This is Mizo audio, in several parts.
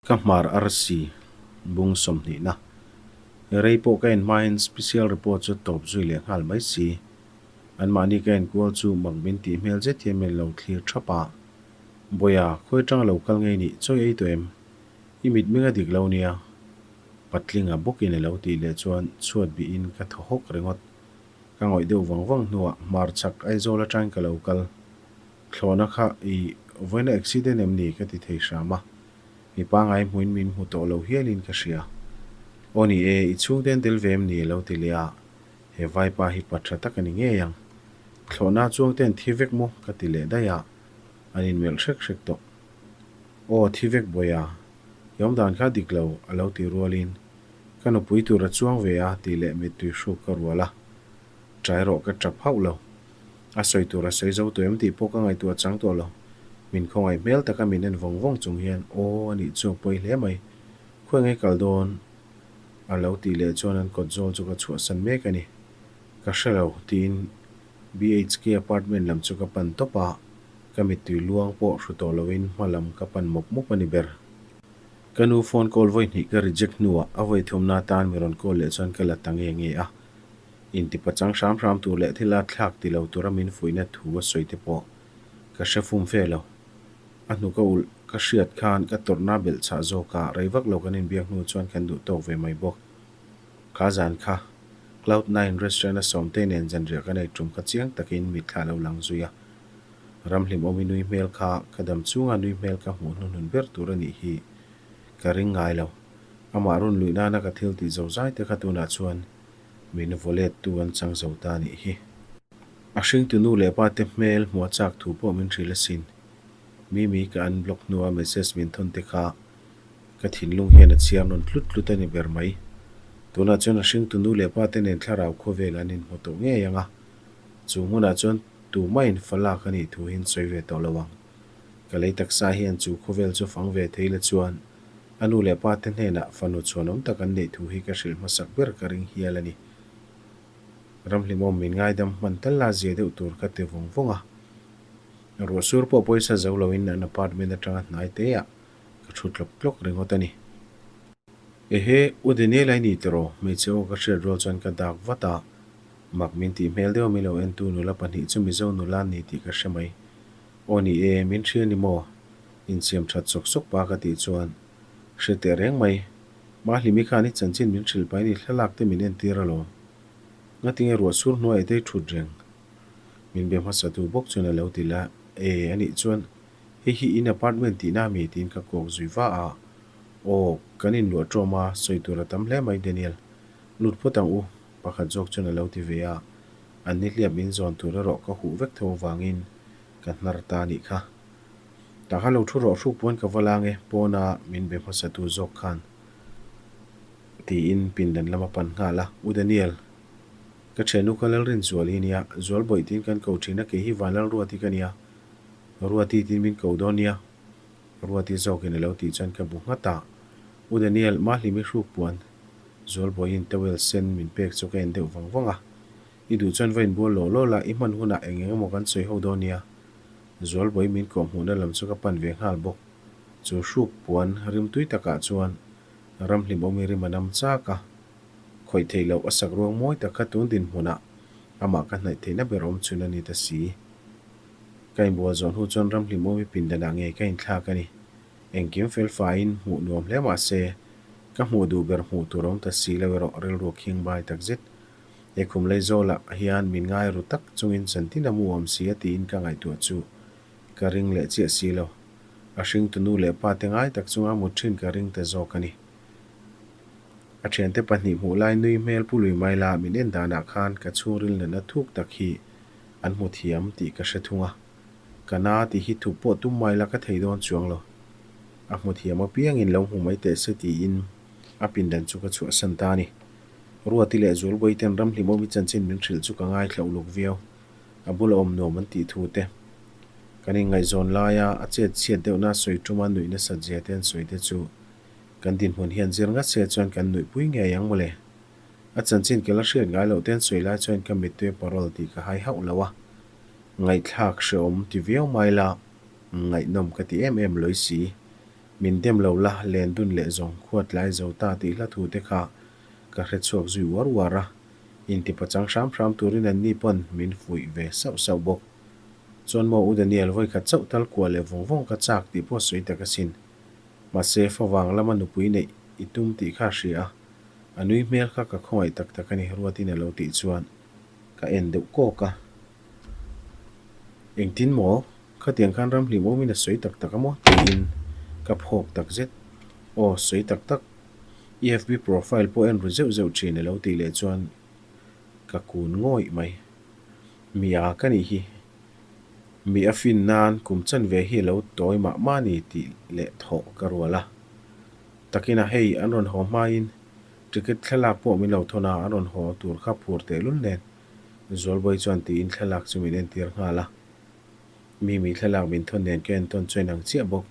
Ka hmar arsi bung sawmhnihna. Rei pawh ka en hmain special report chu tawp zui leh nghal mai si. Anmahni ka en kual chu mak min tih hmel zet hian min lo thlir thap a. Bawiha, khawi atanga lo kal ngei nih chawi ei tawh em? I mitmeng a dik lo nia. Patlinga bawkin a lo tih leh chuan chhuat bihin ka thaw hawk ringawt. Ka ngawih deuh vang vang hnuah hmarchhak Aizawl atangin ka lo kal. Thlawhna kha i vawiina accident em ni ka ti thei hram a, mi pangai hmuin min hmu tawh lo hialin ka hria. Aw ni e, i chhungte an tel ve em ni a lo ti leh a, he vaipa hi pa tha tak a ni ngei ang. Thlawhna chuangte an thi vek maw ka ti leh daih a, an inmelh hrek hrek tawh. Aw thi vek bawiha, i awmdan kha dik lo a lo ti rualin ka nupui tur a chuang ve a tih leh mittui hruk ka rual a, ṭai rawh ka ṭap hauh lo. A sawi tur a sawi zo tawh em tih pawh ka ngaihtuah chang tawh lo. Min khawngaih hmel taka min en vawng vawng chung hian, Aw, a nih chu a pawi hle mai. Khawi nge kal dawn? A lo tih leh chuan an kawt zawl chu ka chhuahsan mek a ni. Ka hre lo, tiin BHK apartment lam chu ka pan tawp a, ka mittui luang pawh hru tawh loin hma lam ka pan mawp mawp a ni ber. Ka nu phone call vawi hnih ka reject hnuah a vawi thumna atan mi rawn call leh chuan ka la ta nge nge a. Intipachang hram hram tur leh thil a thlak ti lo tura min fuihna thu a sawi te pawh ka hre fum fe lo. A hnu ka ulh ka hriat khan ka tawrhna belh chhah zawk a, rei vak lo kan inbiak hnu chuan kan duh tawk ve mai bawk. Kha zan kha Cloud Nine Restaurant a Sawmtei nen zanriah ka nei tum kha chiang takin mitthla lo lang zui a. Ramhlim awmi nui hmel kha ka dam chunga nui hmel ka hmuh hnuhnun ber tur a nih hi ka ring ngai lo. Amah run luih nana ka thil tih zo zai te kha tunah chuan Min vaw let tu an chang zo ta nih hi. A hringtu nu leh pa te hmel hmuh a chak thu pawh min hrilh asin. Mimi ka unblock hnua message min thawn te kha ka thinlung hian a chhiar nawn tlut tlut a ni ber mai. Tunah chuan a hringtu nu leh pa te nen thlarau khawvel an inhmu tawh ngei ang a, chu hmunah chuan tumah in fa lak a nih thu hi an sawi ve tawh lo ang. Ka lei taksa hian chu khawvel chu fang ve thei la chuan A nu leh pa te hnenah fanu chhuanawm tak an neih thu hi ka hrilh hmasak ber ka ring hial a ni. Ramhlimawm min ngaidam hman tal la zia deuh tur ka ti vawng vawng a. Ruah sur pawh pawisa zo loin an apartment atanga hnai teah ka thu tlawk tlawk ringawt a ni. Ehe, U Daniel I ni tiraw? Hmeichhe aw ka hriat rual chuan ka dak vat a. Mak min tih hmel deuh mi lo entu nula pahnih chu Mizo nula an ni tih ka hre mai. Aw ni e, min hria ni maw? Insiam that sawk sawk pa ka tih chuan hre teh reng mai. Mahlimi khan i chanchin min hrilh pahin i thlalak te min entir alawm. Ngatinge ruah sur hnuai te i thut reng? Min be hmasa tu bawk chuan a lo ti la, E, anih chuan hei hi in apartment tihna ami? tiin ka kawk zui va a. Aw, kan inluah ṭawm a, sawi tur a tam hle mai Daniel. Lut phawt ang u, pakhat zawk chuan a lo ti ve a. An nihliap min zawn tur erawh ka huh vek tho avangin ka hnar ta anih kha. Tah khan lo thu rawh hruk puan ka va lang e, pawna min be hmasa tu zawk khan tiin pindan lam a pan nghal a. U Daniel, ka thiannu kha Lalrinzual hi nia, Zualbawih tiin kan ko thin a, kei hi Vanlalruati ka nia, Ruati tiin min ko dawn nia, Ruati zawkin a lo tih chuan ka bu nghat a. U Daniel, Mahlimi hruk puan Zualbawihin towel sen min pek chu ka en deuh vang vang a. I duh chuan va inbual lawh lawh la, i hman hunah eng eng emaw kan sawi ho dawn nia. Zualbawi min kawh hmuhna lam chu ka pan ve nghal bawk. Chu hruk puan rim tui takah chuan ramhlim awmi rim a nam chak a. Khawih theih loh a sak ruang mawi tak kha tun dinhmunah amah ka hnaih theihna ber awm chhun a ni ta si. Ka inbual zawh hnu chuan ramhlim awmi pindanah ngei ka inthlak a ni. Engkim fel faiin hmuh nuam hle mah se, ka hmuh duh ber hmuh tur awm ta si lo erawh rilru a khing bai takzet. He khum lei zawlah hian min ngai ru tak chungin chantin a mu awm si a tiin ka ngaihtuah chu ka ring leh chiah si lo. A hringtu nu leh pa te ngai tak chunga mut thin ka ring ta zawk a ni. A thiante pahnih hmuh lai nui hmel pu lui mai la min en danah khan ka chhungril natna thuk tak hi an hmu thiam tih ka hre thung a. Ka na tih hi thup pawh tum mai la ka thei dawn chuang lo. A hmu thiam apiangin lo hmu mai teh se tiin a pindan chu ka chhuahsan ta a ni. Ruati leh Zualbawi ten Ramhlimawmi chanchin min hrilh chu ka ngaithla uluk viau. A bula awm nuam an tih thu te. Kan inngaihzawn laia a chet chhiat deuhna sawi tuma nuih nasat zia te an sawi te chu kan dinhmun hian zir ngat se chuan kan nuihpui ngei ang mawle. A chanchin ka la hriat ngai loh te an sawi lai chuan ka mittui parol tih ka hai hauh lo a. Ngaihthlak hrehawm ti viau mai la, ngaihnawm ka ti em em lawi si. Min dem lo la, len dun leh zawng khua tlai zo ta tih hla thu te kha ka hre chhuak zui uar uar a, intipachang hram hram turin an ni pawn min fuih ve sauh sauh bawk. Chuan maw U Daniel vawikhat chauh tal kuah leh vawng vawng ka chak tih pawh sawi tak asin. Mahse favang lama nupui neih i tum tih kha a hria a, a nui hmel kha ka khawngaih tak tak a ni Ruatin a lo tih chuan ka en deuh kawk a. Engtin maw? Khatiang khan ram hlim awmin a sawi tak tak a maw? tiin ka phawk tak zet. Aw, sawi tak tak. I FB profile pawh en ru zeuh zeuh thin a lo tih leh chuan ka kun ngawih mai. Mi a ka nih hi. Mi a fin nan kum chan ve hi a lo tawi mah mah ni tih leh thawh ka rual a. Takin a hei an rawn haw hmain ticket thlalak pawh min lo thawn a, an rawn haw tur kha phur tehlul nen Zualbawi chuan tiin thlalak chu min entir nghal a. Mi mi thlalak min thawn nen ka entawn chuan ang chiah bawk.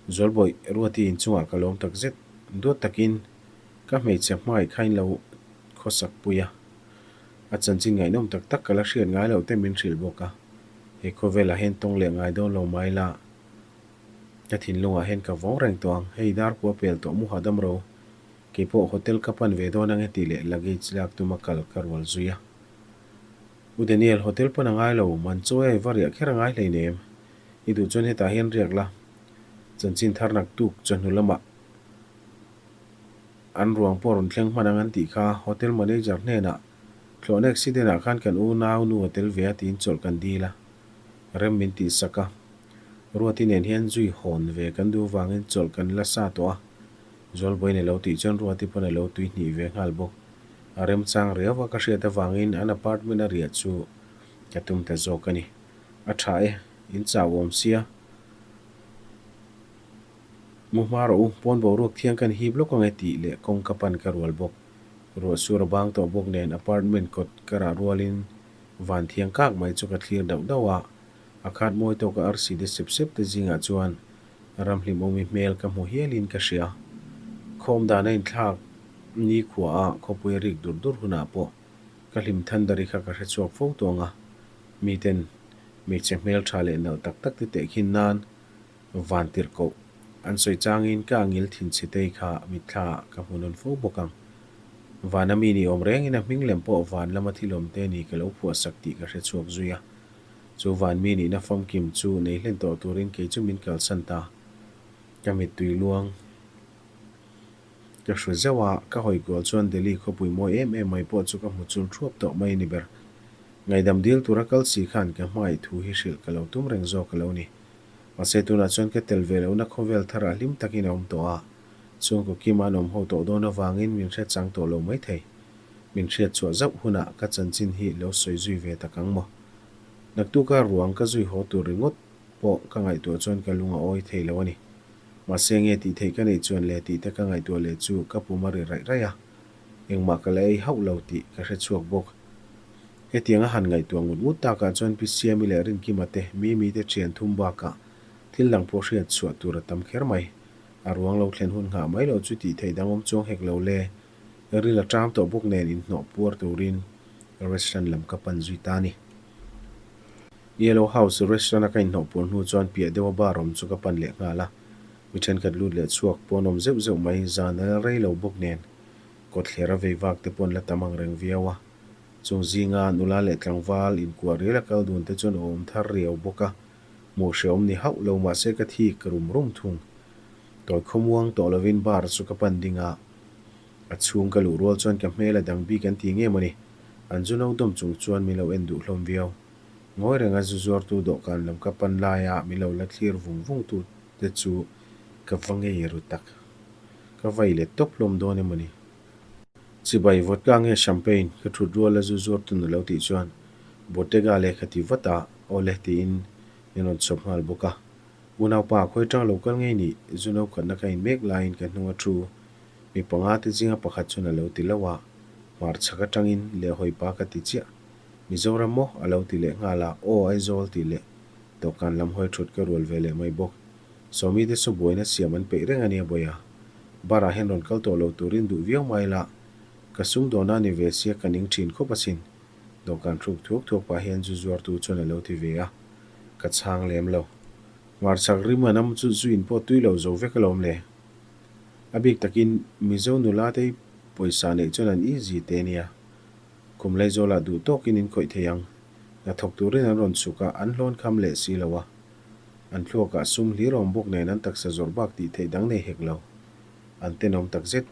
Zualbawi Ruati inchungah ka lawm tak zet. Duat takin ka hmeichhe hmai kha in lo khawsak pui a. A chanchin ngaihnawm tak tak ka la hriat ngai loh te min hrilh bawk a. He khawvelah hian tawng leh ngai dawn lo mai la. Ka thinlungah hian ka vawng reng tawh ang. Hei darkua pel tawh mu hahdam ro. Keipawh hotel ka pan ve dawn ang e tih leh luggage lak tuma kal ka rual zui a. U Daniel, hotel pan a ngai lo, man chawi a i va riah kher a ngai hleinem. I duh chuan hetah hian riak la. Chanchin thar naktuk chawhnu lamah an ruang pawh rawn thleng hman ang an tih kha hotel manager hnenah thlawhna accident ah khan kan unau nu a tel ve a tiin chawlh kan dil a, rem min tih sak a. Ruati nen hian zui hawn ve kan duh vangin chawlh kan la sa tawh a. Zualbawiin a lo tih chuan Ruati pawn a lo tuihnih ve nghal bawk. A remchang riau a ka hriat avangin an apartment a riah chu ka tum ta zawk a ni. A tha e, in chau awm sia. Mu hma rawh u, pawn boruak thiang kan hip lawk ang e tih leh kawng ka pan ka rual bawk. Ruah sur a bang tawh bawk nen apartment kawt ka rah rualin van thiang kak mai chu ka thlir dauh dauh a, a khat mawi tawka arsi de sep sep te zingah chuan Ramhlimawmi hmel ka hmu hialin ka hria. Khawm dan a inthlak nikhua a khawpui a rik dur dur hunah pawh ka hlim thandari kha ka hre chhuak fo tawng a. Miten hmeichhe hmel tha leh nalh tak tak te tehkhin nan van tirh koh an sawi changin ka angil thin chhetei kha mitthla ah ka hmu nawn fo bawk ang. Vana mi ni awm rengin a hming lem pawh van lama thilawm te ni ka lo phuahsak tih ka hre chhuak zui a. Chu van mi nihna famkim chu nei hlen tawh turin kei chu min kalsan ta. Ka mittui luang ka hru zeuh a, ka hawi kual chuan Delhi khawpui mawi em em mai pawh chu ka hmu chul thuap tawh mai a ni ber. Ngaihdam dil tura kal si khan ka hmangaih thu hi hrilh ka lo tum reng zawk a lo ni. Mahse tunah chuan ka tel ve lohna khawvel tharah hlim takin a awm tawh a, chhungkaw kima an awm ho tawh dawn avangin min hre chang tawh lo maithei. Min hriat chhuah zauh hunah ka chanchin hi lo sawi zui ve tak ang maw? Naktuka ruang ka zui haw tur ringawt pawh ka ngaihtuah chuan ka lung a awi thei lo a ni. Mahse nge tih theih ka neih chuan le tih te ka ngaihtuah leh chu ka pum a ri raih raih a, engmah ka la ei hauh lo tih ka hre chhuak bawk. Hetiang a han ngaihtuah ngut ngut takah chuan Pi Siami leh Rinkima te Mimi te thian thum bakah thil dang pawh hriat chhuah tur a tam kher mai. A ruang lo thlen hun nghah mai loh chu tih theih dang awm chuang hek lo le. Ril a ṭam tawh bawk nen inhnawh puar turin restaurant lam ka pan zui ta a ni. Yellow House restaurant a ka inhnawh puar hnu chuan piah deuha bar awm chu ka pan leh nghal a. Mi ṭhenkhat lut leh chhuak pawn awm zeuh zeuh mai, zan a la rei lo bawk nen kawtthler a vei vak te pawn la tam ang reng viau a. Chung zinga nula leh tlangval inkuah rial a kal dun te chuan a awm thar riau bawk a, hmuh hrehawm ni hauh lo mahse ka thik rum rum thung. Tawi khawmuang tawh lovin bar chu ka pan ding a. A chhung ka luh rual chuan ka hmel a dang bik an ti nge mawni? An zu no dawm chung chuan min lo en duh hlawm viau. Ngawi renga zu zuartu dawhkan lam ka pan laia min lo la thlir vung vung tu te chu ka va ngei ru tak. Ka vai let tawp hlawm dawn em mawni? Chibai vodka nge champagne ka thut ruala zu zuartu na lo tih chuan Bottega lehkha ti vat a, awle tiin min rawn chhawp nghal bawk a. Unaupa, khawi tang lo kal ngei nih? Zu no khatna ka in mek laiin ka hnung a thu. Mi panga te zinga pakhat chuan a lo ti lo a, hmar chhak atangin leh hawi pa ka ti chiah. Mizoram maw? A lo ti leh nghal a, aw Aizawl tih leh dawhkan lam hawi thut ka rual ve leh mai bawk. Sawmi te saw buaina siam an peih reng a nia Bawiha. Bar ah hian rawn kal tawh lo turin duh viau mai la, ka sumdawna ni ve sia ka ning thin khawp asin. Dawhkan hruk thuak thuak pah hian zu zuartu chuan a lo ti ve a, ka chhang lem lo. Hmarchhak rim an am chu zu in pawh tui lo zo vek alawm le. A bik takin Mizo nula te hi pawisa neih chuan an easy te nia. Kum Laizawlah duh tawkin in khawih thei ang. Hnathawk turin an rawn chhuk a, an hlawn kham leh si lo a. An thluakah sum hlir awm bawk nen an taksa zawrh bak tih theih dang nei hek lo. An tenawm tak zet.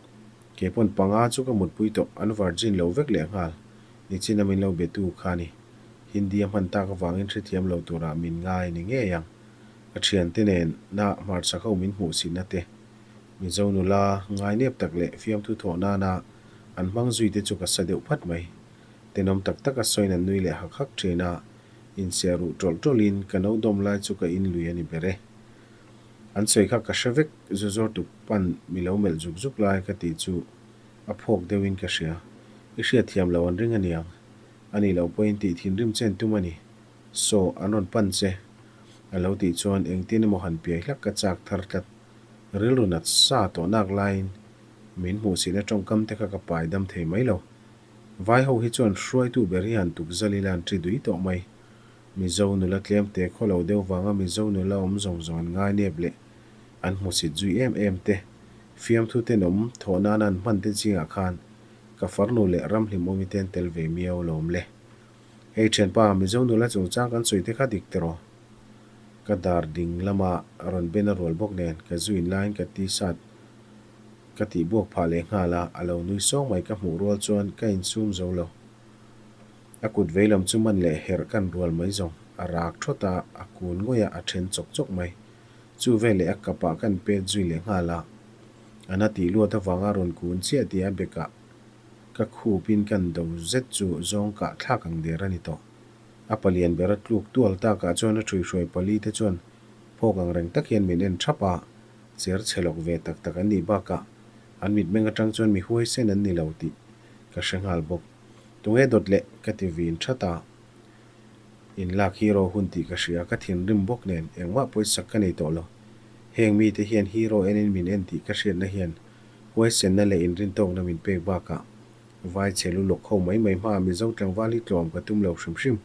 Kei pawn panga chu ka mutpui tawh, an virgin lo vek leh nghal. Nichina min lo betu kha ni. Hindi a hman tak avangin hrethiam lo turah min ngai ni ngei ang. Ka thiante nen na hmarchhak ho min hmuh sitna te, Mizo nula ngai nep tak leh fiamthu thawh nana an hmang zui te chu ka sa deuh phat mai. Tenawm tak tak a sawiin an nui leh hak hak thin a, insiah ruh tawlh tawlhin ka no dawm lai chu ka in lui a ni ber e. An sawi kha ka hre vek, zu zawr tuk pan mi lo melh zuk zuk lai ka tih chu a phawk deuhin ka hria. I hriatthiam lo an ring aniang. A nih loh pawhin tih thinrim chen tum a ni. Saw, an rawn pan che. A lo tih chuan engtin emaw han piai hlak ka chak thar tlat. Rilru nat sa tawh nak laiin min hmuhsihna tawngkam te kha ka pai dam thei mai lo. Vai ho hi chuan hruaitu ber hi han tuk zal ila an ṭi dui tawh mai. Mizo nula tlem te khaw lo deuh vanga Mizo nula awm zawng zawng an ngai nep leh an hmusit zui em em te, fiamthu tenawm thawh nana an hman te zingah khan ka farnu leh ramhlimawmi te an tel ve miau lawm le. Hei thianpa, Mizo nula chungchang kan sawi te kha dik tiraw? Ka dar ding lama rawn ben a rual bawk nen ka zu in laiin ka t-shirt ka tih buak phah leh nghal a, a lo nui sawng mai ka hmuh rual chuan ka insum zo lo. A kut vei lam chu man leh herh kan rual mai zawng, a rak thawt a, a kun ngawih a, a then chawk chawk mai. Chu veleh a kapah kan pet zui leh nghal a, a na tih luat avanga rawn kun chiah tih a bekah ka khupin kan do zet chu zawng kah thlak ang der a ni tawh. A palian ber a tluk tual takah chuan a ṭhuihruai pali te chuan phawk ang reng tak hian min en ṭhap a, cher chhe lawk ve tak tak an nih bakah an mitmeng aṭang chuan mi huaisen an ni lo tih ka hre nghal bawk. Tunge dawt leh ka ti vin ṭhat a, in lak hero hun tih ka hria, ka thinrim bawk nen engmah pawisak ka nei tawh lo. Heng mite hian hero enin min en tih ka hriatna hian huaisenna leh inrintawkna min pek bakah Vai chhe lu lawk ho mai mai hmaah Mizo tlangval hi tlawm ka tum lo hrim hrim.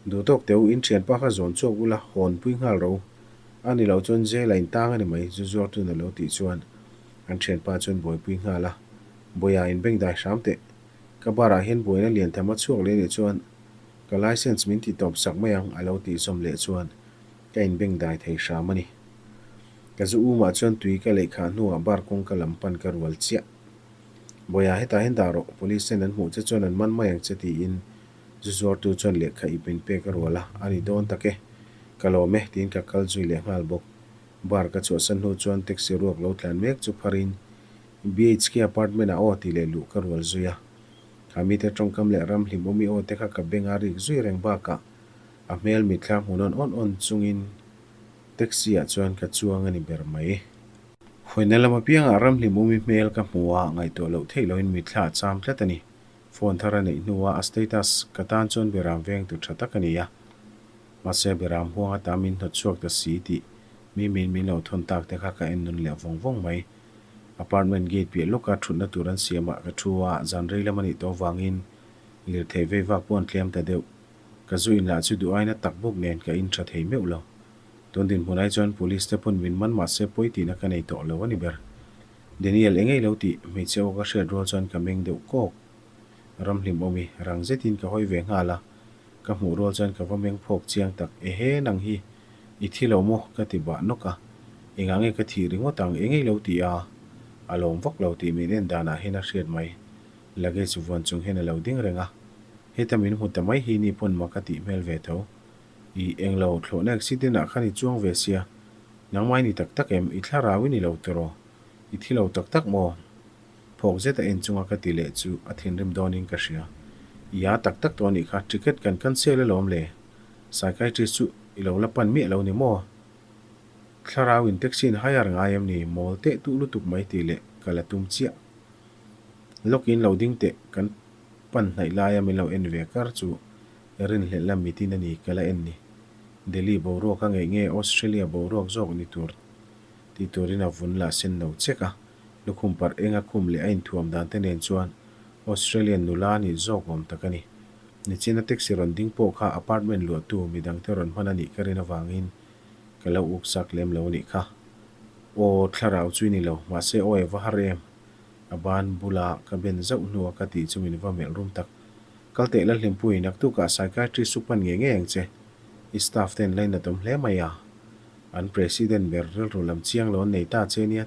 Duh tawk teh u, in thianpa kha zawn chhuak ula, hawn pui nghal ro. A ni loh chuan jail a intang a ni mai, zu zuartun a lo tih chuan an thianpa chuan buaipui nghal a. Buaia in beng dai hram teh. Ka bar ah hian buaina lian tham a chhuak leh nih chuan ka license min ti tawp sak mai ang a lo tih zawm leh chuan ka in beng dai thei hram a ni. Ka zu umah chuan tui ka leih khah hnuah bar kawngka lam pan ka rual chiah. Bawiha hetah hian dah rawh, police ten an hmuh che chuan an man mai ang che tiin zu zuartu chuan lehkha ip min pek a rual a, a ni dawn tak e, ka lawm e tiin ka kal zui leh nghal bawk. Bar ka chhuahsan hnu chuan taxi ruak lo tlan mek chu pharin BHK apartment ah aw tih leh luh ka rual zui a. Kha mite tawngkam leh ram hlimawmi aw te kha ka beng a rik zui reng bakah a hmel mitthla hmu nawn awn awn chungin taxi ah chuan ka chuang a ni ber mai. Hawiina lam apiangah ramhlimawmi hmel ka hmu a, ngaihtuah loh theih loin mitthla a cham tlat a ni. Phone thar a neih hnua a status ka tan chuan Beram vengtu tha tak a ni a. Mahse Beram huang ata min hnawt chhuak ta si tih mi min min lo thawn tak te kha ka en nun leh vawng vawng mai. Apartment gate piah lawka thutna tur an siamah ka thu a, zan rei lam a nih tawh avangin lirthei vei vak pawh an tlem ta deuh. Ka zu in lah chu duh aina tak bawk nen ka in tha thei meuh lo. Tun dinhmun ai chuan police te pawn min man mahse pawi tihna ka nei tawh lo a ni ber. Daniel engei lo tih hmeichhe aw ka hriat rual chuan ka meng deuh kawk. Ramhlim awmi rang zetin ka hawi ve nghal a, ka hmuh rual chuan ka va meng phawk chiang tak ehe nang hi i thi lo maw ka ti bah nawk a, engah nge ka thih ringawt ang engei lo ti a, a lawm vak lo tih min en danah hian a hriat mai. Luggage vuan chung hian a lo ding reng a, heta min hmu ta mai hi ni pawn mak a tih hmel ve tho. I englo thlawhna accident ah khan i chuang ve sia, nangmah i ni tak tak em? I thlarau i ni lo tiraw? I thi lo tak tak maw? Phawk zet a en chunga ka ti leh chu a thinrim dawnin ka hria. I a tak tak tawh anih kha, ticket kan cancel alawm le. Psychiatrist chu i lo la pan miah lo ni maw? Thlarau in taxi in hire ngai em ni? Mawl teh tuh lutuk mai tih leh ka la tum chiah. Lawk in lo ding teh kan pan hnaih laia min lo en ve kar chu Rinhlelh la mitin a ni ka la en ni. Delhi boruak a ngeih nge Australia boruak zawk ni tur tih turin a vun lah sen no chek a, lukhum parh eng a khum leh a inthuam dan te nen chuan Australian nula a nih zawk awm tak a ni. Nichina taxi rawn ding pawh kha apartment luahtu midangte rawn hman a nih ka rin avangin. Ka lo uk sak lem lo nih kha. Aw, thlarau chu i ni lo, mahse awi a va har em? A ban bula ka ben zauh hnua ka tih chu min va melh rum tak. Kal teh la hlimpui, naktukah psychiatrist chu pan ngei ngei ang che. I staff ten lainat awm hle mai a. An president ber rilru lam chiang lo an nei ta che nia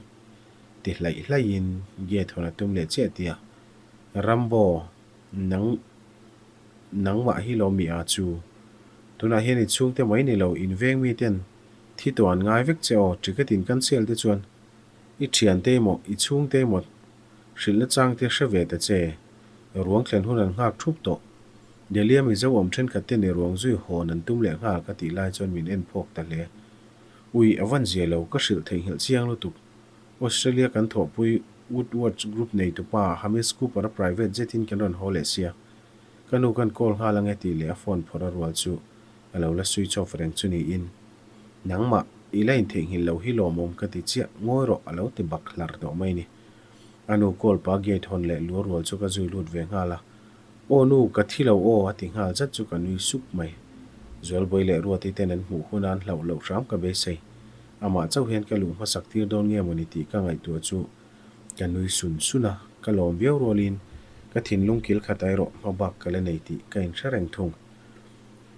ti hlaih hlaihin gate hawn a tum leh chiah tia. Rambo, nang nangmah hi lo mi a chu. Tunah hian i chhungte mai ni lo, in veng mi ten thi tawh an ngai vek che aw, ticket in cancel te chuan i thiante emaw i chhungte emaw hrilhna chang te hre ve ta che. Ruang thlen hun an nghak thup tawh. Delhi-a Mizo awm thenkhat ten i ruang zui hawn an tum leh nghal ka tih lai chuan min en phawk ta hle. Ui, a van zia lo, ka hrilh theihnghilh chiang lutuk. Australia kan thawhpui Woodwards Group neitupa Hamish Cooper-a private jet-in kan rawn haw leh sia. Ka nu kan call nghal ange tih leh a phone phawrh a rual chu a lo la switch off reng chu niin, Nangmah, i la intheihnghilh lo hi lawmawm ka ti chiah, ngawi rawh a lo ti bak hlar tawh mai ni. A nu call pa gate hawn leh luar rual chu ka zui lut ve nghal a. Aw nu, ka thi lo aw a ti nghal zat chu ka nui sup mai. Zualbawi leh Ruati ten an hmuh huna an hlauh loh hram ka beisei. Amah chauh hian ka luh hmasak tir dawn nge mawni tih ka ngaihtuah chu ka nui sun sun a, ka lawm viau rualin ka thinlung kil khat erawh hma bak ka la nei tih ka inhre reng thung.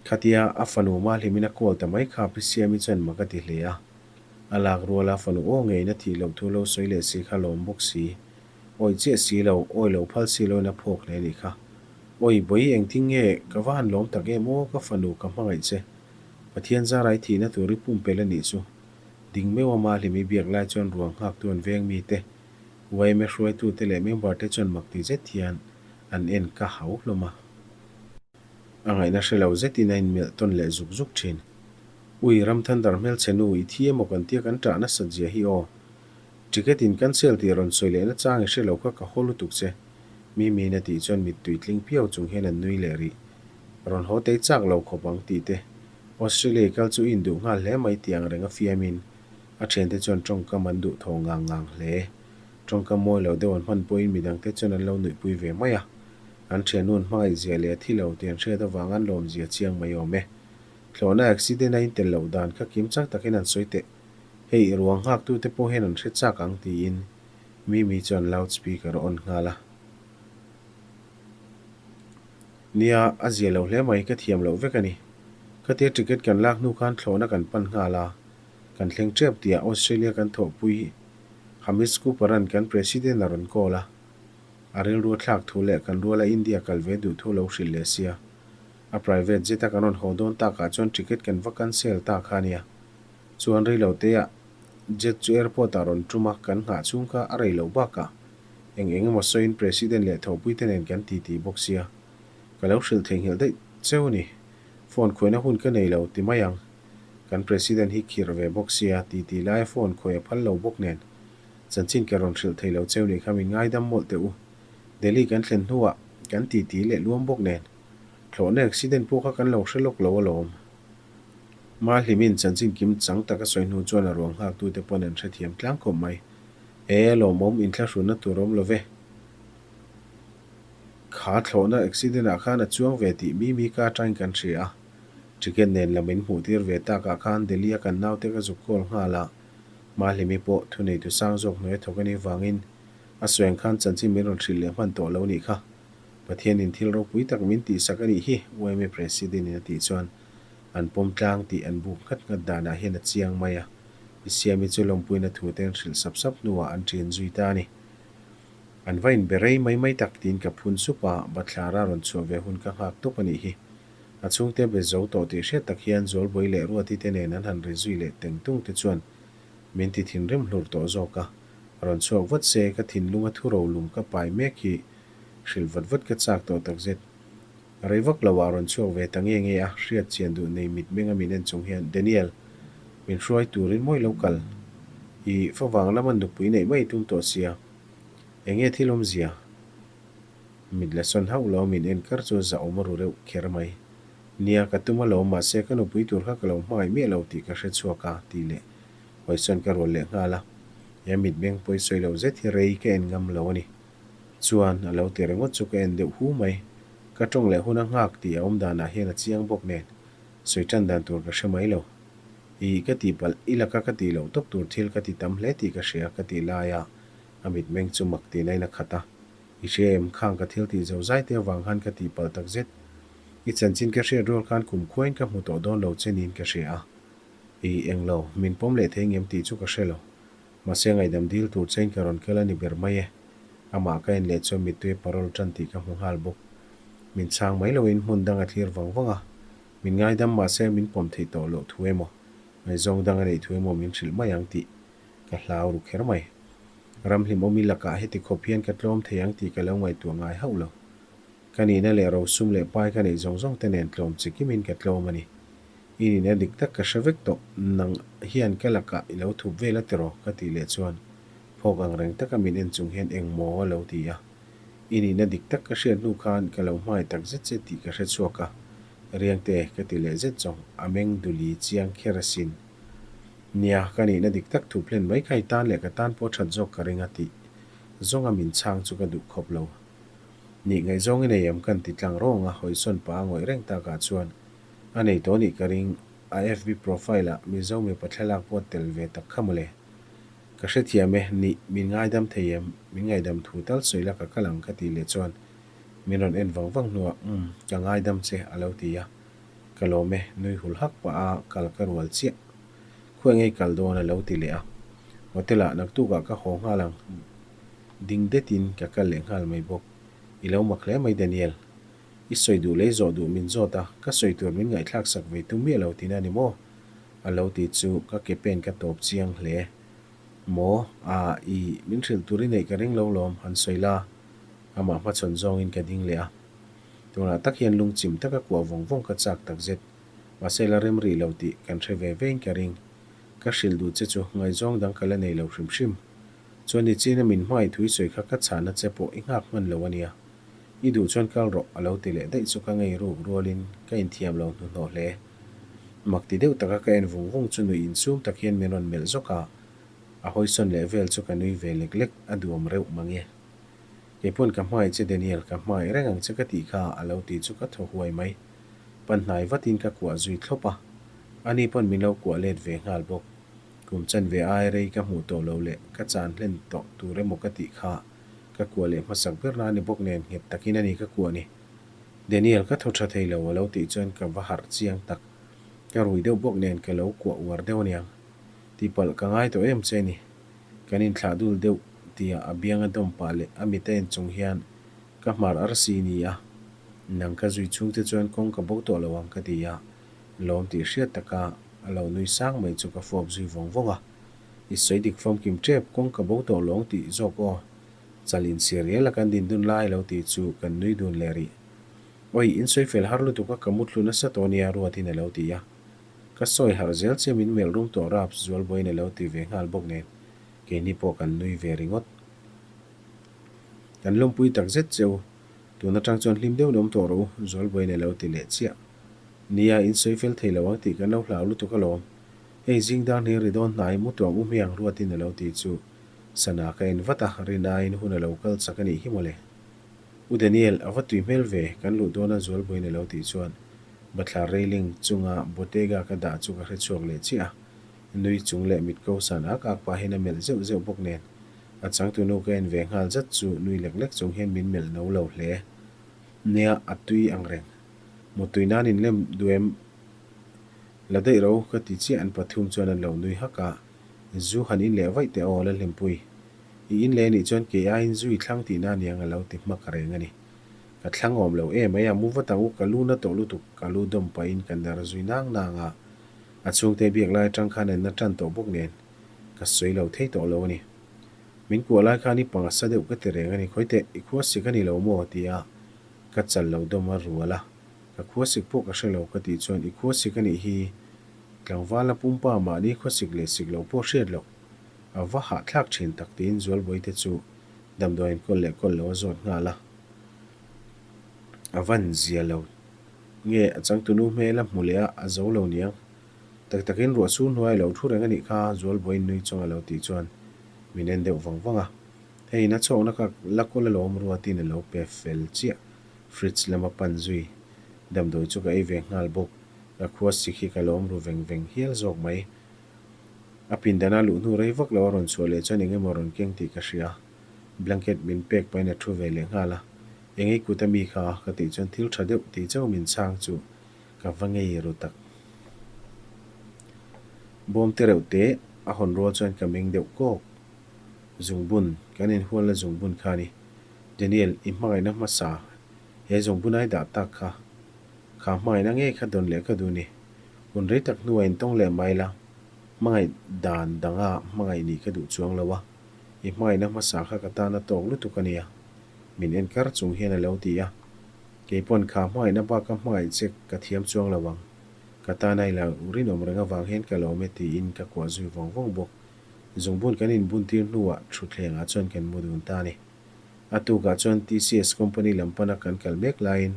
Khatia a fanu Mahlimin a call ta mai kha Pi Siami chuan mak a ti hle a. A lak ruala fanu aw ngeiin a thih loh thu lo sawi leh si kha lawm bawk si. Awi chiah si lo, awi lo phal si loin a phawk hle nih kha. Awi bawi engtin nge ka va han lawm tak em aw ka fanu ka hmangaih che. Pathian zarai thihna tur i pumpelh a nih chu. Ding meuh a Mahlimi biak lai chuan ruang nghaktu an veng mite, yma hruaitute leh member te chuan mak ti zet hian an en ka hau hlawm a. A ngaihna hre lo zetin a inmelh tawn leh zuk zuk thin. Ui, Ramthandar hmelchhe nu, i thi emaw kan tia kan ṭah nasat zia hi aw. Ticket in cancel tih rawn sawi lehna chang i hre lo kha ka haw lutuk che. Mimiin a tih chuan mittui tling piau chung hian an nui leh rih. Rawn haw tei chak lo khawp ang tih te. Australia i kal chu i induh nghal hle mai tih ang reng a fiamin a thiante chuan tawngkam an duh thaw ngang ngang hle. Tawngkam mawi lo deuh an hman pawhin midangte chuan an lo nuihpui ve mai a. An thiannu an hmangaih zia leh a thi lo tih an hriat avang an lawm zia chiang mai awm e. Thlawhna accident a intel loh dan kha kim chak takin an sawi teh. Hei i ruang nghaktute pawh hian an hre chak ang tiin Mimi chuan loud speaker a on nghal a. Nia, a zia lo hle mai, ka thiam loh vek a ni. Khatia ticket kan lak hnu khan thlawhna kan pan nghal a, kan thleng tep tihah Australia kan thawhpui Hamish Cooper-a'n kan president a rawn call a. A rilru a thlak thu leh kan ruala India kal ve duh thu lo hrilh leh sia. A private jet a kan rawn haw dawn takah chuan ticket kan va cancel ta kha ania. Chuan reiloteah jet chu airport ah rawn tum a, kan nghah chhung kha a rei loh bakah eng eng emaw sawiin President leh thawhpuite nen kan ti ti bawk sia. Ka lo hrilh theihnghilh daih cheu a ni. Phone khuaina hun ka nei lo ti mai ang. Kan President hi khirh ve bawk sia, ti ti laia phone khuai a phal lo bawk nen. Chanchin ka rawn hrilh thei lo cheu nih kha min ngaidam mawlh teh u. Delhi kan thlen hnuah kan ti ti leh luam bawk nen. Thlawhna accident pawh kha kan lo hre lawk lo alawm. Mahlimin chanchin kim chang tak a sawi hnu chuan a ruang nghaktute pawn an hrethiam tlang khawp mai. E, lawmawm inthlahrunna tur awm lo ve. Kha thlawhna accident ah khan a chuang ve tih mi mi ka atangin kan hria a. Ticket nen lam in hmuh tir ve takah khan Delhi a kan naute ka zuk call nghal a. Mahlimi pawh thuneitu sang zawk hnuai a thawk a nih vangin a sawi ang khan chanchin min rawn hrilh leh hman tawh lo nih kha. Pathianin thil ropui tak min tihsak a nih hi, yma President-in a tih chuan an pawm tlang tih an buk nghat nghat danah hian a chiang mai a. I Siami chu lawmpuina thute an hrilh sap sap hnuah an ṭin zui ta a ni. An va inbe rei mai mai tak tiin ka phun sup a, bathlara rawn chhuah ve hun ka nghak tawp a nih hi. A chhungte be zo tawh tih hriat tak hian Zualbawi leh Ruati te nen an han ri zui leh teng tung te chuan min ti thinrim hlur tawh zawk a. Rawn chhuak vat se ka thinlunga thu rolum ka pai mek hi Hrilh vat vat ka chak tawh takzet. Rei vak lo ah rawn chhuak ve ta nge nge a, hriat chian duh nei mit menga min en chung hian, Daniel, min hruai turin mawi lo kal. I favang lama nupui neih mai tum tawh sia. Enge thil awmzia? Mit la sawn hauh lo min en kar chu zahawm a ru reuh kher mai. Nia, ka tum alawm mahse ka nupui tur kha ka lo hmangaih miah lo tih ka hre chhuak a, tih leh hawisawn ka rual leh nghal a. He mitmeng pawi sawi lo zet hi rei ka en ngam lo a ni. Chuan a lo ti ringawt chu ka en deuh hu mai. Ka tawng leh hun a nghak tih a awm danah hian a chiang bawk nen sawi tan dan tur ka hre mai lo. Ih, ka tihpalh, i laka ka tih loh tawp tur thil ka ti tam hle tih ka hria ka tih laia a mitmeng chu mak tihna in a khat a. I hria em, khang ka thil tih zo zai te avang khan ka tihpalh tak zet. I chanchin ka hriat rual khan kum khuain ka hmu tawh dawn lo che niin ka hria a. Ih, englo, min pawm leh thei ngem tih chu ka hre lo. Mahse ngaihdam dil tur chein ka rawn kal a ni ber mai e. Amah ka en leh chuan mittui parol tan tih ka hmu nghal bawk. Min chhang mai loin hmun dang a thlir vang vang a. Min ngaidam mahse min pawm theih tawh loh thu emaw, ngaihzawng dang a neih thu emaw min hrilh mai ang tih ka hlau ru kher mai. Ramhlimawmi lakah heti khawp hian ka tlawm thei ang tih ka lo ngaihtuah ngai hauh lo. Ka nihna leh rosum leh pai ka neih zawng zawng te nen tlawm chi kimin ka tlawm a ni. I nihna dik tak ka hre vek tawh, nang hian ka lakah i lo thup vel a tiraw? ka tih leh chuan phawk ang reng taka min en chung hian eng maw a lo ti a. I nihna dik tak ka hriat hnu khan ka lo hmai tak zet che tih ka hre chhuak a, Riangte ka ti leh zet zawng, a meng duli chiang kher asin. Nia, ka nihna dik tak thup hlen mai kha i tan leh ka tan pawh that zawk ka ring a tih zawnga min chhang chu ka duh khawp lo. Nih ngaihzawng i nei em kan ti tlang rawng a, hawisawn pah a ngawih reng takah chuan a nei tawh nih ka ring, a FB profile ah Mizo mipa thlalak pawh a tel ve tak kha mawle. Ka hrethiam e, nih min ngaidam thei em, min ngaihdam thu tal sawi la ka kal ang ka tih leh chuan Min rawn en vang vang hnuah, Umm, ka ngaidam che, a lo ti a. Ka lawm e, nui hul hak pah a, kal ka rual chiah. Khuai ngei kal dawn a lo ti leh a. Hotel-ah naktukah ka haw nghal ang. Ding detin ka kal leh nghal mai bawk. I lo mak hle mai Daniel. I sawi duh lei zawh duh min zawt a, ka sawi tur min ngaihthlak sak ve tum miah lo tina ni maw? A lo ti chu ka ke pen ka tawp chiang hle. Maw? Aa, i, min hrilh tur i neih ka ring lo lawm, han sawi la. Amah hmachhawn zawngin ka ding leh a. Tunah tak hian lungchim taka kuah vawng vawng ka chak takzet. Mahse la rem rih lo tih kan hre ve vein ka ring. Ka hrilh duh che chu ngaihzawng dang ka la nei lo hrim hrim. Chuan ni china min hmangaih thui sawi kha ka chhahna che pawh i nghak hman lo a nia. I duh chuan kal rawh a lo ti leh daih chu ka ngei ruk rualin ka inthiam lo hnuhnawh hle. Mak ti deuh taka ka en vung vung chu nuih insum tak hian min rawn melh zawk a. A hawisawn leh vel chu ka nui ve lek lek a duam reuh mange. Kei pawn ka hmangaih che Daniel, ka hmangaih reng ang che ka tih kha a lo ti chu ka thaw huai mai. Pan hnai vatin ka kuah zui thlawp a, ani pawn min lo kuah let ve nghal bawk. Kum chan ve ai rei ka hmuh tawh lo leh ka chan hlen tawh tur emaw ka tih kha ka kuah leh hmasak ber na a ni bawk nen nghet takin a ni ka kuah ni. Daniel ka thaw tha thei lo a lo tih chuan ka va harh chiang tak. Ka rui deuh bawk nen ka lo kuah uar deuh aniang. Tihpalh ka ngai tawh em che ni. Kan inthlah dul deuh tia a bianga dawm pah leh a mit a en chung hian ka hmar arsi ni a, nang ka zui chhung te chuan kawng ka bo tawh lo ang ka ti a, lawm tih hriat taka a lo nui sang mai chu ka fawp zui vawng vawng a, I sawi dik famkim tep kawng ka bo tawh lawng tih zawk aw, chal inchhir rial a kan din dun lai lo tih chu kan nui dun leh rih. Awi, in sawi fel har lutuk a ka mutthlu nasa tawh nia Ruatin a lo ti a. Ka sawi harh zel che min melh rum tawh raps zual bawiin a lo ti ve nghal bawk nen keini pawh kan nui ve ringawt. Kan lawmpui tak zet che u, tun atang chuan hlim deuh lawm tawh rawh u zual bawiin a lo ti leh chiah. Nia in sawi fel thei lo ang tih kan lo hlau lutuk alawm. Hei zing dang hlir ri dawn hnai mu tuang u hmiang ruatin a lo ti chu sana ka en vat a, rin aiin hun a lo kal chak a nih hi mawle. U Daniel, a va tui hmel ve, kan luh dawna zualbuain a lo tih chuan bathlar railing chunga Bottega ka dah chu ka hre chhuak leh chiah a, nui chung leh mit ko san ak ak pahin a melh zeuh zeuh bawk nen a changtunu ka en ve nghal zat chu nui lek lek chung hian min melh no lo hle. Nia, a tui ang reng. Mutui nan in lem duh em? La daih ro, ka ti chiah an pathum chuan an lo nui hak a, zu han in leh vaih teh aw, Lalhlimpui. I in leh anih chuan kei aiin zui thlang tihna aniang a lo ti hmak reng a ni. Ka thlang awm lo em mai a, mu vat ang u, ka lu na tawh lutuk, ka lu dawm pahin ka ner zui nang nang a, a chhungte biak lai atang khan an na tan tawh bawk nen ka sawi lo thei tawh lo a ni. Min kuah lai khan i panga sa deuh ka ti reng a ni, khawi teh, i khua sik a ni lo maw? ti a ka chal lo dawm a rual a, ka khua sik pawh ka hre lo ka tih chuan i khua sik a nih hi, tlangvala pumpa mahni khua sik leh sik lo pawh hriat loh. A va hahthlak thin tak tiin Zualbawi te chu damdawiin kawl leh kawl lo a zawt nghal a. A van zia lo nge a changtunu hmel a hmu leh a, a zo lo niang. Tak takin ruah sur hnuai a lo thu reng a nih kha Zualbawiin nui chawng a lo tih chuan min en deuh vang vang a. Hei na chhawkna ka la kawl alawm ruatin a lo pe fel chiah. Fridge lama pan zui damdawi chu ka ei ve nghal bawk. Ka khua sik hi ka lawm ru veng veng hial zawk mai. A pindana luh hnu rei vak lo a rawn chhuah leh chuan eng emaw rawn keng tih ka hria. Blanket min pek pahin a thu ve leh nghal a. Eng ei kut a mi kha ka tih chuan thil tha deuh tih chauh min chhang chu ka va ngei ru tak. Bawm te reuh te a hawn rual chuan ka meng deuh kawk. Zungbun, kan inhualna zungbun kha a ni. Daniel, i hmangaihna hmasa he zungbun ai dah tak kha. Kha hmangaihna ngei kha dawn leh ka duh ni. Hun rei tak hnuah intawng leh mai la, hmangaih dan danga hmangaih nih ka duh chuang lo a, i hmangaihna hmasa kha ka tan a tawk lutuk a nia, min en kar chung hian a lo ti a. Kei pawn kha hmangaihna baka hmangaih che ka thiam chuang lo ang, ka tan a i lo rinawm reng avang hian ka lawm e tiin ka kuah zui vawng vawng bawk. Zungbun kan inbuntir hnuah thutthlengah chuan kan mu dun ta a ni. A tukah chuan TCS company lam pana kan kal mek laiin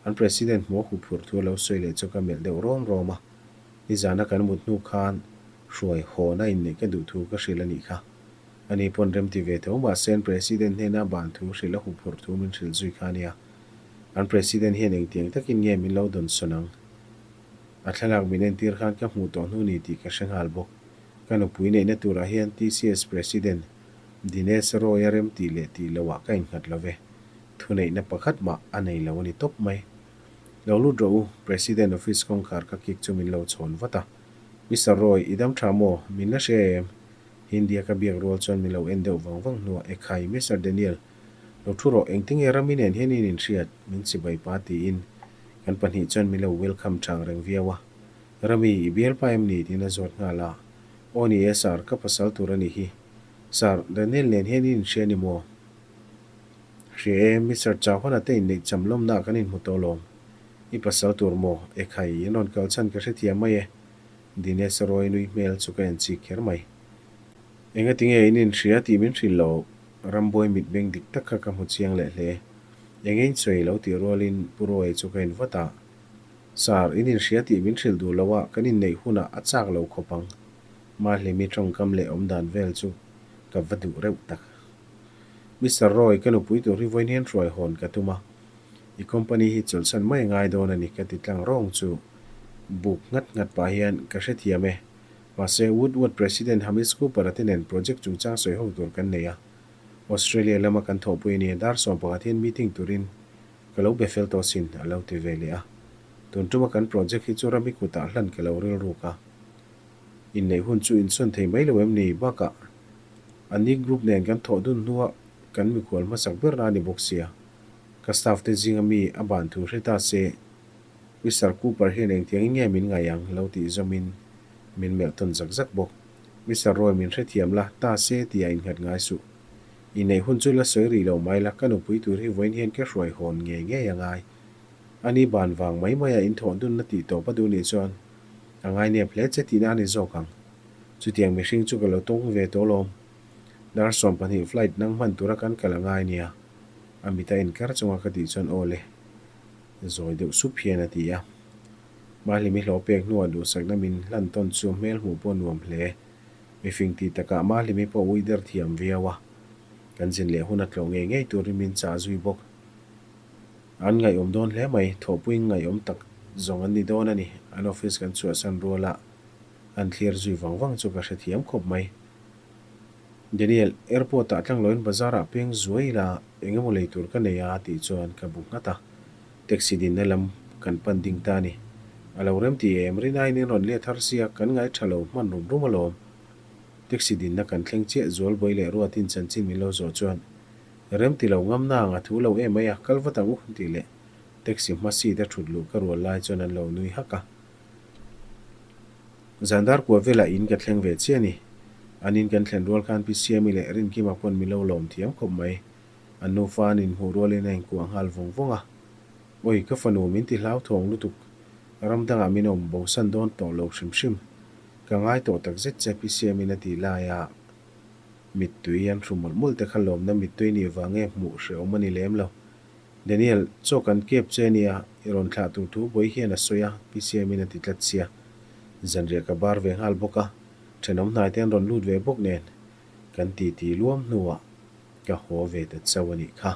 An President hmuh hu phurh thu a lo sawi leh chu ka melh deuh rawm rawm a, nizana kan mut hnu khan hruai hawn a inneih ka duh thu ka hrilh a nih kha. Ani pawn rem ti ve tho mahse an President hnena ban thu hrilh a hu phurh thu min hrilh zui kha a nia. An President hian engtiang takin nge min lo dawn sawn ang? A thlalak min entir khan ka hmuh tawh hnu ni tih ka hre nghal bawk. Ka nupui neihna turah hian TCS President Dinesh Roy a rem tih leh tih loah ka innghat lo ve. Thuneihna pakhat mah a nei lo a ni tawp mai. Lo lut rawh u, President office kawngkhar ka kik chu min lo chhawn vat a. Mister Roy, i dam tha maw? Min la hria em? Hindia ka biak rual chuan min lo en deuh vang vang hnuah, Ekhai, Mister Daniel, lo thu rawh, engtinge Rami nen hian in inhriat? Min chibai pa tiin kan pahnih chuan min lo welcome chang reng viau a. Rami, i bialpa em ni? tiin a zawt nghal a. Aw ni e sir, ka pasal tur a nih hi. Sir, Daniel nen hian in inhria ni maw? Hria e, Mister Chauhana te inneih cham lawmna kan inhmu tawh lawm. I pasal tur maw? Ekhai, in rawn kal chhan ka hrethiam mai e. Dinesh Roy nui hmel chu ka en chik kher mai. Engati nge in inhria tih min hrilh lo, Rambuai mitmeng dik tak kha ka hmu chiang leh hle. Enge in sawi lo tih rualin Pu Roy chu ka en vat a. Sir, in inhria tih min hrilh duh lo a, kan inneih hunah a chak lo khawp ang. Mahlimi tawngkam leh awmdan vel chu ka va duh reuh tak. Mister Roy, ka nupui tur hi vawiin hian hruai hawn ka tum a, i company hi chawlhsan mai a ngai dawn a ni ka ti tlang rawng chu buk nghat nghat pah hian ka hrethiam e. Mahse, Woodward President Hamish Cooper-a te nen project chungchang sawi ho tur kan nei a. Australia lama kan thawhpui a nia, dar 11 hian meeting turin ka lo be fel tawh sin, a lo ti ve leh a. Tun tuma kan project hi chu rami kutah hlan ka lo rilruk a. Inneih hun chu insawn thei mai lo em ni? Bakah, Ani group nen kan thawh dun hnua kan mikhual hmasak ber a ni bawk sia. Ka staff te zinga mi a ban thu hre ta se, Mister Cooper hian engtiangin nge min ngaih ang lo tih zawmin min melh tawn zak zak bawk. Mister Roy min hrethiam la, ta se tih a innghat ngai suh. Inneih hun chu la sawi rih lo mai la, ka nupui tur hi vawiin hian ka hruai hawn ngei ngei a ngai. Ani ban vang mai maia in thawh dunna tih tawp a duh nih chuan a ngainep hle che tihna a ni zawk ang. Chutiang mihring chu ka lo tawng ve tawh lawm. Dar 12 flight nang hman tura kan kal a ngai nia. A mit a inkar chunga ka tih chuan aw le. Zawi deuh sup hian a ti a. Mahlimi hlawh pek hnuah duhsakna min hlan tawn chu hmel hmuh pawh nuam hle. Mifing tih takah Mahlimi pawh ui der thiam viau a. Kan zin leh hun a tlawh ngei ngei turin min chah zui bawk. An ngaihawm dawn hle mai. Thawhpuiin ngaihawm tak zawng an ni dawn a ni. An office kan chhuahsan ruala An thlir zui vang vang chu ka hrethiam khawp mai. Daniel, airport ah tlangloin bazar ah peng zuai ila eng emaw lei tur ka nei a tih chuan ka bu nghat a. Taxi dinna lam kan pan ding ta a ni. A lo rem ti em, rinaiin in rawn let har sia kan ngai tha lo hman rum rum alawm. Taxi dinna kan thleng chiah Zualbawi leh Ruatin chanchin min lo zawh chuan rem ti lo ngam na ang a thu lo em mai a, kal vat ang u tih leh taxi hma seat a thut luh ka rual lai chuan an lo nui hak a. Zandar kua velah in ka thleng ve chiah a ni. An in kan thlen rual khan Pi Siami leh Rinkima pawn min lo lawm thiam khawp mai. An nufa an inhmuh rualin a inkuah nghal vawng vawng a. Awi, ka fanu min ti hlauthawng lutuk. Ram dangah min awm bosan dawn tawh lo hrim hrim. Ka ngai tawh tak zet che Pi Siamin a tih laia mittui an hru mawlh mawlh te kha lawmna mittui nih vang nge hmuh hrehawm a ni lem lo. Daniel, chaw kan kep che nia, i rawn thlah tur thu bawi hian a sawi a, PCM in a ti tlat sia. Zanriah ka bar ve nghal bawk a, thenawm hnai te an rawn lut ve bawk nen, kan titi luam hnuah ka haw ve ta chauh a nih kha.